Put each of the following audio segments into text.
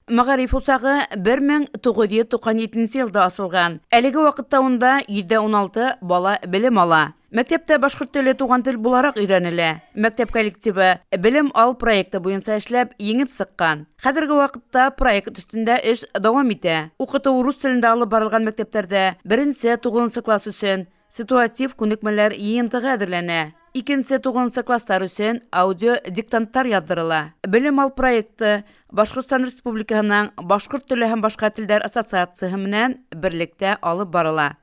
Мәгариф усагы 1997 елда асылган. Әлеге вакытта унда 116 бала белем ала. Мәктәптә башкорт теле туган тел буларак өйрәнелә. Мәктәп коллективы Белем ал проекты буенча эшләп, еңеп чыккан. Хәзерге вакытта проект өстендә эш дәвам итә. Укыту рус телендә алып барылган мәктәпләрдә беренче, тугызынчы класс өчен ситуатив күнекмәләр йыйынтыгы әзерләнә. Икенче, тугызынчы класслар өчен аудио диктанттар яздырыла. Белем ал проекты Башкортстан Республикаһының Башкорт теле һәм башка телләр ассоциацияһе менән берлектә алып барыла.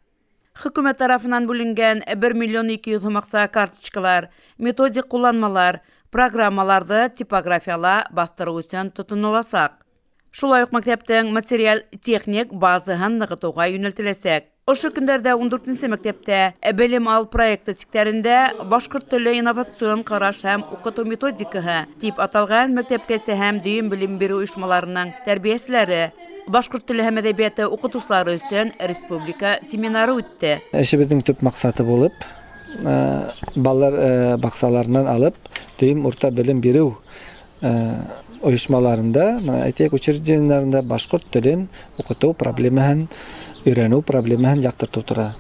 Хөкүмәт тарафыннан бүленгән 1 миллион 200 сум акча карточкалар, методик кулланмалар, программаларны типографияла бастыру өчен тотынылачак. Шулай ук мәктәптең материаль-техник базаһын ныгытуга юнәлтеләчәк. Ошо көндәрдә 14 мәктәптә Белем ал проекты сиктәрендә Башкорт теле инновацион караш һәм укыту методикаһы дип аталган мәктәпкәчә һәм дөем белем бирү оешмаларының тәрбиячеләре, башкорт теле һәм әдәбияты укытучылары өчен республика семинары үтте. Эшебезнең төп максаты булып, балалар бакчаларыннан алып, дөем урта белем бирү оешмаларында, менә әйтик, учреждениеләрендә башкорт телен укыту проблемаһын өйрәнү проблемаһын яктырту тора.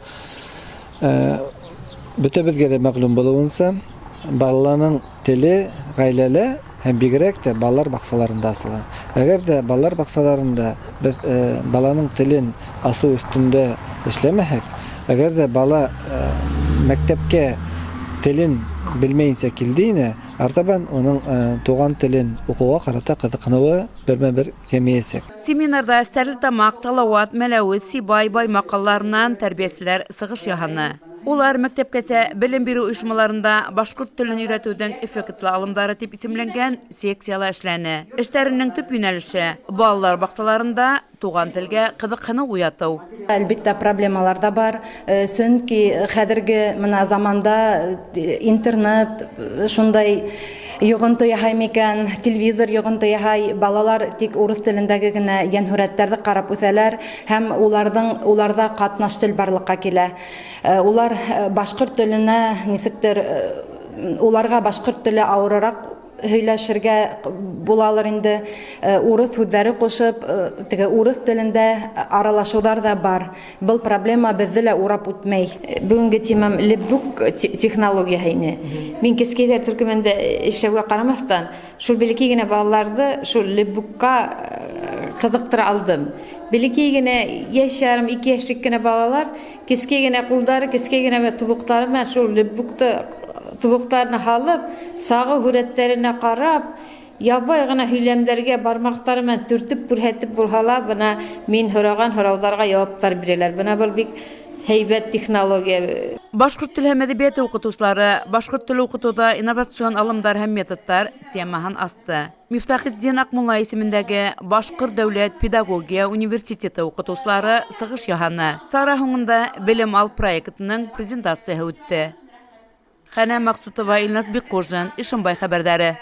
Бөтәбезгә дә мәгълүм булуынча, балаларның теле гаиләлә һәм бигрәк тә балалар бакчаларында асыла. Әгәр дә балалар бакчаларында без баланың телен асу өстендә эшләмәһәк, әгәр дә бала мәктәпкә телен белмәенчә килде инә, Артабан уның туган телен укуга карата кызыксынуы бермә-бер кәмиячәк. Семинарда Стәрлетамак, Салават, Мәләвез, Сибай, Баймак калаларыннан тәрбиячеләр чыгыш яһаны. Улар мәктәпкәчә белем бирү оешмаларында башкорт телен өйрәтүнең эффектлы алымнары дип исемләнгән секциялә эшләне. Эшләренең төп юнәлеше, балалар бакчаларында туган телгә кызыксыну уяту. Әлбиттә, проблемалар да бар. Чөнки хәзерге менә заманда интернет шундай йогынты яһай микән, телевизор йогынты яһай, балалар тик урыс телендәге генә йәнһүрәтләрне карап үсәләр һәм уларның уларда катнаш тел барлыкка килә. Улар башкорт теленә ничектер уларга башкорт теле авырырак һөйләшергә булалыр инде. Урыс һүҙҙәре ҡушып, теге урыҫ телендә аралашыуҙар ҙа бар. Был проблема беҙҙе лә урап үтмәй. Бөгөнгө темам лепбук технологияһы ине. Мин кескәйҙәр төркөмөндә эшләүгә ҡарамаҫтан, шул бәләкәй генә балаларҙы шул лепбукка ҡыҙыҡтыра алдым. Бәләкәй генә йәш ярым, ике йәшлек кенә балалар Кескәй генә кулдары, кескәй генә тубыктары менән шул лепбукты тубыктарына һалып, сагы һүрәтләренә карап, ябай гына һөйләмләргә бармаклары менән төртеп күрһәтеп булһа ла, бына мин һораган һорауҙарға яуаптар бирәләр. Бына был бик һәйбәт технология. Башкорт теле һәм әдәбияты укытучылары Башкорт теле укытуда инновацион алымдар һәм методлар темаһын асты. Мифтахетдин Акмулла исемендәге Башкорт дәүләт педагогия университеты укытучылары чыгыш яһаны. Сара һуңында Белем ал проектының презентацияһы үтте. Хәнә Максутова, Илназ Биккужин, Ишембай хәбәрҙәре.